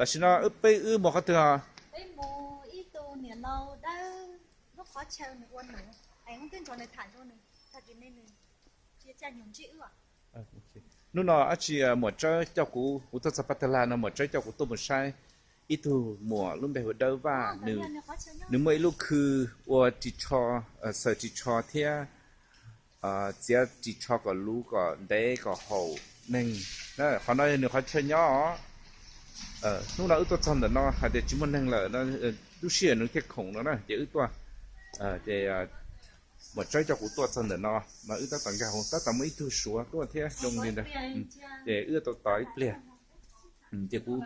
Tam sim no wb peb wb mus qhov twg os? Peb mus ib tug niam laus dawb lub qhov chaw nws ua nws, es wb twb nrog nws tham nrog nws, tag kis ne nws cia caj nyoog ntsib wb. Hnub no dab tsi muam Tsawb coj kuv, kuv tuaj txog Paj Tag Lag no muam Tsawb coj kuv tuaj mus saib ib tug muam lub npe hu Dawb Vaj, nws, nws muaj ib lub khw ua ris tsho, xaws ris tsho thiab txiav ris tsho kom luv kom ntev kom haum neeg. Qhov no yog nws qhov chaw nyob os. Hnub no wb tuaj txog ntawm no hais tias tsis muaj neeg lawm, lub sij hawm nws thiaj khoom no na ces wb tuaj, ces muam Tsawb coj kuv tuaj txog ntawm no mas wb tab tom nkag hauv, tab tom muaj ib tug Suav tuaj thiab zoo li ntawd, ces wb tau tos ib pliag ces kuv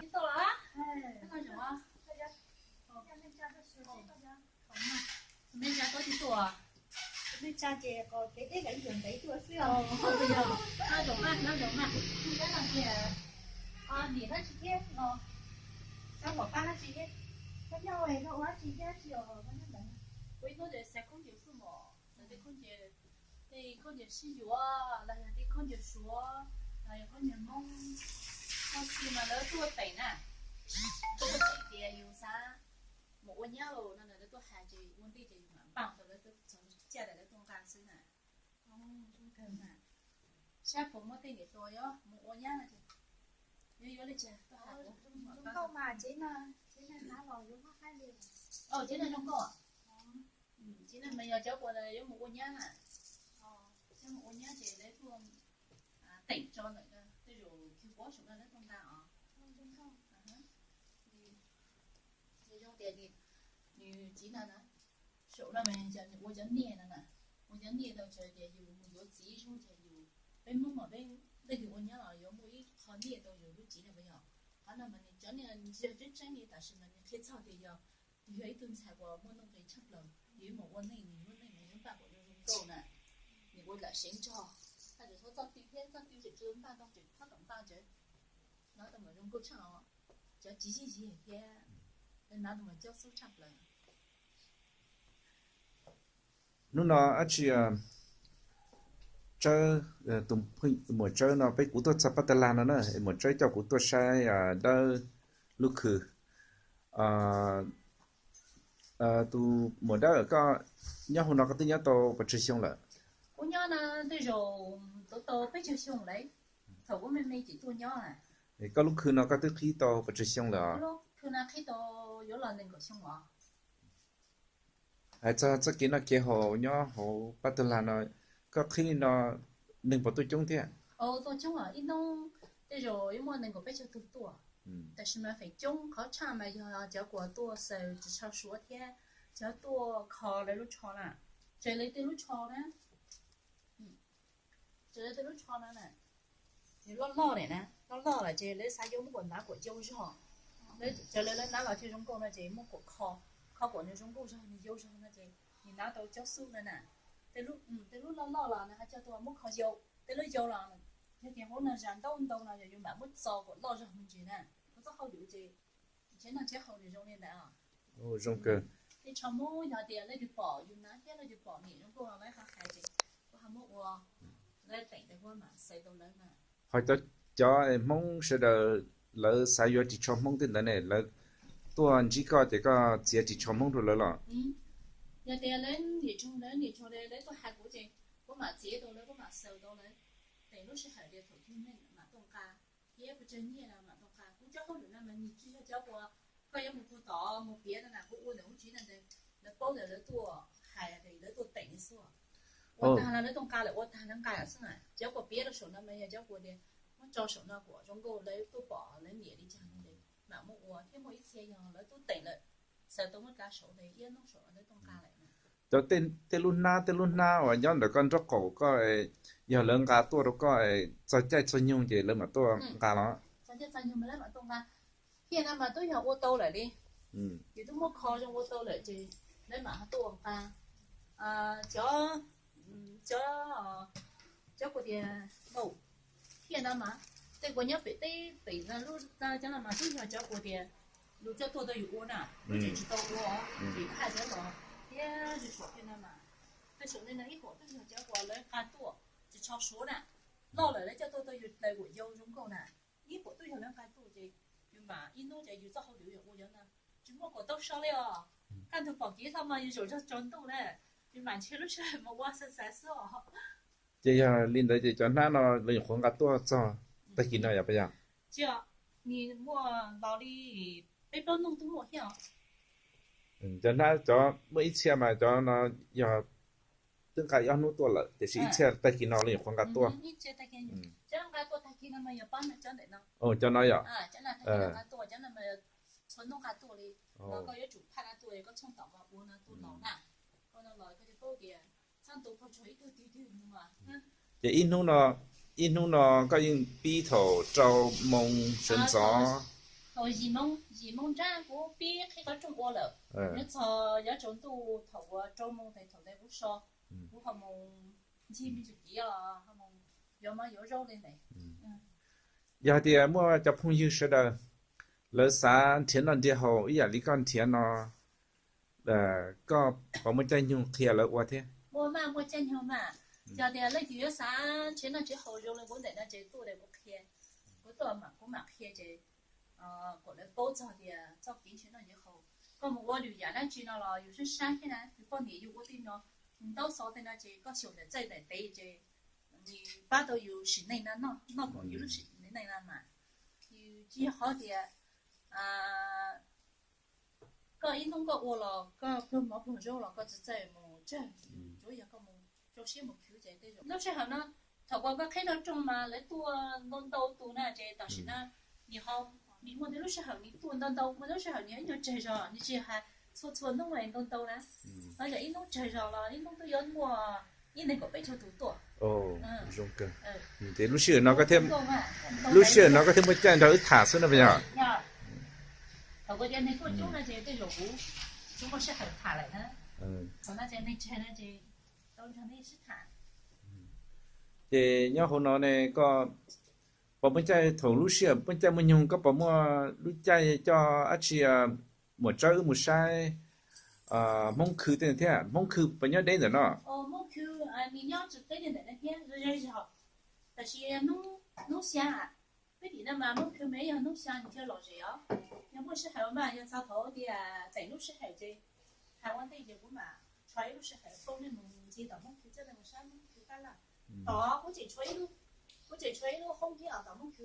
Ua ib hnub ces xav khaub ncaws xwb mos, xav tej khaub ncaws, tej khaub ncaws sib yuav los yog tej khaub ncaws Suav los yog khaub ncaws Hmoob, txog xwm mas lawv tuaj teem na, tuaj teem tias yus xav mus ua nyab los no lawv tuaj hais ces ua ntej ces yus mam npaj tau lawv txog caj lawv tuaj nqa xwb na. Sab puas muaj tej niam hluas yuav mus ua nyab no ces yuav yuav li cas tuaj hais. Zoo nkauj mas tsev no, tsev no hnav los yuav muab haib li. Tsev no zoo nkauj. Tsev no mas yog cov uas yuav mus ua nyab na, cov mus ua nyab ces lawv tuaj teem tso ntawm tej zaum khwv puab saum no lawv tuaj nqa os. Zoo tias nws txiv no na, saum no mas yog nws ua cov niaj no na, ua cov niaj tau tsawg ces yus mus yuav txiv zog ces yus, peb Hmoob mas peb leej twg ua nyab los yuav muaj ib qho niaj tau yus lub txiv no mas yog. Qhov no mas nws cov niaj yog tseeb tseeb li tam sim no nws qhia txog tias yog, yus yog ib tug ntxhais uas muaj nuj nqis tshaj plaws, yus yuav mus ua neej, nws lub neej nws yuav npaj kom zoo zoo nkauj na, nws ua lam seev nrog, haj tseem txhob txoj twg thiab, txoj twg tseem tsis npaj tau, tseem txhob tom npaj ntawd, hnav tau mas zoo nkauj tshaj os, cov tsis zij zig thiab, hnav tau mas cob xub tshaj plaws. Hnub no dab tsi, Tsawb, tus muam Tsawb no peb, kuv tuaj txog Paj Tag Lag no na, muam Tsawb coj kuv tuaj saib Dawb lub khw. Tus muam Dawb, koj nyob hauv no koj twb nyob tau pes tsawg xyoo lawm? Kuv nyob no tej zaum tau tau peb caug xyoo lawm, thaum kuv me me ces tuaj nyob na. Koj lub khw no koj twb qhib tau pes tsawg xyoo lawm os? Lub khw no qhib tau yuav los nees nkaum xyoo os. Hais txog txoj kev noj kev haus nyob hauv Paj Tag Lag no, koj qhib li no neeg puas tuaj coob thiab? Tuaj coob os, ib hnub tej zaum yuav muaj nees nkaum peb caug tug tuaj. Tam sim no feem coob qhov tshaj mas yog cov uas tuaj xaws ris tsho Suav thiab cov tuaj kho lawv lub tsho na, txawm lawv tej lub tsho na, txawm lawv tej lub tsho no na, nws loj loj lawm na, loj loj lawm ces lawv xav yuav muab kuam hnav kuam yau zog. Txawm lawv hnav los thiaj zoo nkauj no ces muab kuam kho, kho kuam nws zoo nkauj zog nws yau zog no ces nws hnav tau cob xub no na. Tej lub loj loj los nws ho coj tuaj muab kho yau, tej lub yau los yog tias hauv no zas ntaub ntau no yog yus mam muab txo kuam loj zog me ntsis na, ua txoj hauj lwm ces tsev noj tsev haus nws zoo li ntawd. Zoo kawg. Tej tsho Hmoob yog tias leej twg pom yus hnav thiab leej twg pom niam zoo nkauj no lawv ho hais ces kuv ho muab ua, lawv teem tes kuv mam xaws tau lawv na. Ho cov, cov Hmoob sawv daws lawv xav yuav ris tsho Hmoob tej ntawd ne, lawv tuaj ntsib koj ces koj txiav ris tsho Hmoob rau lawv los? Yog tias lawv niam tsog, lawv niam tsog lawv tuaj hais kuv ces kuv mam txiav tau lawv, kuv mam xaws tau lawv, teem lub sij hawm tias thaum twg neeg mam tuaj nqa, thiab pes tsawg nyiaj los mam tuaj nqa. Kuv cov hauj lwm no mas nws tsis yog cov uas koj yuav mus puag tod mus piav no na, kuv ua ntawm hauv tsev no ntag, lawv paub ntawd lawv tuaj hais, lawv tuaj teem xwb. Ua tag los lawv tuaj nqa, lawv ua tag lawv nqa xwb na. Cov uas piav rau saum no mas yog cov uas tias muab tso saum no kom zoo nkauj lawv tuaj pom lawv nyiam li cas no ces mam muab ua, thiab muaj ib txhia yog lawv tuaj teem lawm, xaws tau muab tso saum ntawd, ib hnub saum no lawv tuaj nqa lawm. Cov tej lub hnab, tej lub hnab uas nyob ntawm koj nraub qaum koj, yog lawv nqa tuaj rau koj txog caij txog nyoog ces lawv mam tuaj nqa los? Txog caij txog nyoog mas lawv mam tuaj nqa. Thiaj no mas twb yog ua tau lawm li, yus twb muab kho zoo ua tau lawm ces lawv mam tuaj nqa. Cov, cov, cov kuv tias nkaum thiaj no mas, tej uas nyob pem teb pem lub cov no mas twb yog cov kuv tias luag coj tuaj tau yus ua na, lub tseem tsis tau ua, ces phaj cov los thiab ris tsho thiaj no mas. Tej saum no ib puas twb yog cov uas lawv nqa tuaj, ris tsho Suav na, loj lawm lawv coj tuaj tau yus daws kuam yau zoo nkauj na, ib puas twb yog lawv nqa tuaj ces yus Mas ib hnub ces yus txoj hauj lwm yog ua cov no, tsis muaj kom tau so li os. Kaj ntug pom kev tau mas yus zaum zog tsaus ntuj na, yus mam nrhiav lub sij hawm mus ua xav xav xwb os. Ces yog li ntawd ces cov hnab no lawv nyuam qhuav nqa tuaj txog tag kis no yog puas yog? Tsis, nws muaj los li peb plaub hnub twb muaj thiab os. Cov hnab cov muaj ib txhia mas cov no yog twb nqa ib ob hnub tuaj lawm tiam sis ib txhia tag kis no lawv nyuam qhuav nqa tuaj. Cov nqa tuaj tag kis no mas yog pab cov ntawm no. Cov no yog? Cov no tag kis no nqa tuaj, cov no mas txhua hnub nqa tuaj li. Los koj yuav tsum phaj no tuaj, koj txhooj tom mas ua no tuaj los na. Koj no los koj thiaj paub tias txhob ntu pag tsog ib tug twg twg mus mas. Ces ib hnub no, ib hnub no koj yeej pib thaum rau moos sawv ntxov. Thaum yim moos, yim moos nrab kuv pib qhib qhov rooj ua lawm, nyob txog yav tsaus ntuj thaum uas rau moos tes thaum ntawd kuv so, kuv ho mus ncig me ntsis kiv los ho mus yuav mov yuav zaub li ntawd. Yog tias muaj cov phooj ywg sawv daws lawv xav nrhiav noj nrhiav haus ib yam li koj nrhiav no, koj puas muaj caij nyoog qhia lawv ua thiab? Muaj mas, muaj caij nyoog mas. Yog tias leej twg yuav xav nrhiav noj nrhiav haus zoo li kuv ntawm no ces tuaj tes kuv qhia, kuv tuaj mas kuv mam qhia ces kom lawv paub txog tias txoj kev nrhiav noj nrhiav haus, koj mus ua lwm yam dab tsi no los yus sab sab thiab na. Yus poj niam yus ua tej no, ntaub xov tej no ces koj xyaum ntawm txaij ntawm tes ces nws pab tau yus sim neej no, noj kom yus lub sim neej no mas. Yus tsis yog qhov tias koj ib hnub koj ua los koj pluag mov pluag zaub los koj tsis txawj mus tsawg, tsuav yog koj mus rau siab mus khwv ces tej zaum lub sij hawm no, thaum uas koj qhib nraum rooj mas lawv tuaj ntau ntau tus na ces tam sim no nws ho, nws muaj tej lub sij hawm nws tuaj ntau ntau, muaj lub sij hawm nws ib nyuag tsawg zog, nws tsis hais txhua txhua hnub ntau ntau na. Los yog ib hnub tsawg zog los ib hnub twb yuav muaj ib neeg kaum peb caug tus tuaj. Zoo kawg. Ces lub sij hawm no koj thiaj, lub sij hawm no koj thiaj muaj caij nrog wb tham xwb no puas yog? Thaum kuv tias neeg tuaj coob no ces tej zaum kuv tsis muaj sij hawm tham lawm na. Thaum no ces neeg tsawg no ces tau nrog nej sib tham. Ces nyob hauv no ne koj puas muaj caij thaum lub sij hawm muaj caij muaj nyoog koj puas muaj lub caij coj dab tsi, Muam Tsawb wb mus saib Hmoob Khw tej thiab? Hmoob Khw puas nyob deb ntawm no? Hmoob Khw nws nyob tsis deb li ntawm no thiab, zej zog. Tab sis hnub xya, peb tim no mas Hmoob Khw mas yog hnub xya nws thiaj lom zem os. Yog muaj sij hawm mas yog txog thaum tias txais lub sij hawm ces hais ua ntej ces kuv mam tshuav ib lub sij hawm poob nej mus ncig tom Hmoob Khw, coj nej mus saib Hmoob Khw tab laj. Tod kuv tseem tshuav ib lub, kuv tseem tshuav ib lub hoob thiab os tom Hmoob Khw.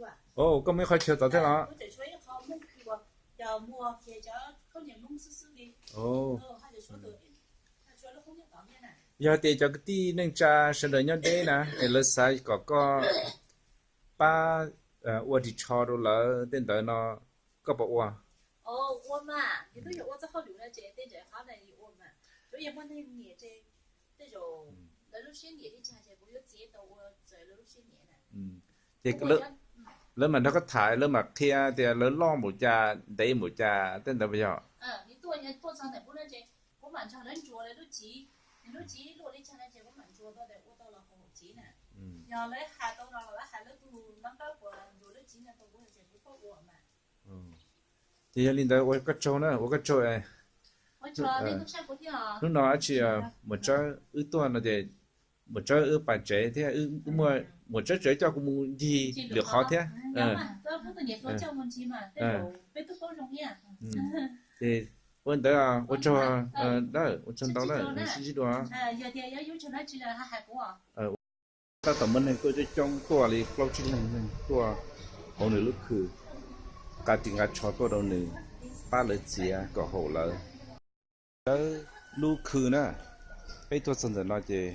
Koj muaj ib qhov chaw tod thiab los? Kuv tseem tshuav ib qho Hmoob Khw uas yog muag kiag cov khaub ncaws Hmoob xwb xwb li. Yog tias cov kwv tij neej tsa sawv daws nyob deb na es lawv xav kom koj pab ua ris tsho rau lawv tej ntawd no, koj puas ua? Ua mas, yus twb yog ua txoj hauj lwm no ces tej zaum qhov ntawd yus ua mas, tsuav yog muaj neeg nyiam ces tej zaum lawv lub siab nyiam li cas ces kuv yuav txiav tau ua raws lawv lub siab nyiam na. Ces lawv mam nrog koj tham, lawv mam qhia tias lawv loj npaum cas, ntev npaum cas tej ntawd puas yog? Nws tuaj, nws tuaj txog ntawm kuv no ces kuv mam nrog lawv ntsuas lawv lub txiv, nws lub txiv luaj li cas no ces kuv mam ntsuas tau tias ua tau los haum txiv na. Yog lawv hais tau no los lawv hais lawv tus nab npawb uas ntsuas lub txiv no rau kuv no ces kuv paub ua mas. Ces yog li ntawd ua koj tsaug na, ua koj tsaug. Hnub no dab tsi Muam Tsawb wb tuaj no ces Muam Tsawb wb pais tsev thiab, wb muaj, Muam Tsawb tseem coj kuv mus ncig lwm qhov thiab. Ces ua ntawd ua tsaug, ua tsaug ntau na, sib ntsib dua. Tab tom muaj neeg tuaj coob coob, tuaj li plaub tsib leeg neeg tuaj hauv nws lub khw, nqa ris nqa tsho tuaj rau nws, pab lawv txiav kom haum lawv. Tsawb lub khw na, peb tuaj txog ntawm no ces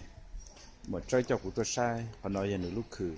Muam Tsawb coj kuv tuaj saib, qhov no yog nws lub khw.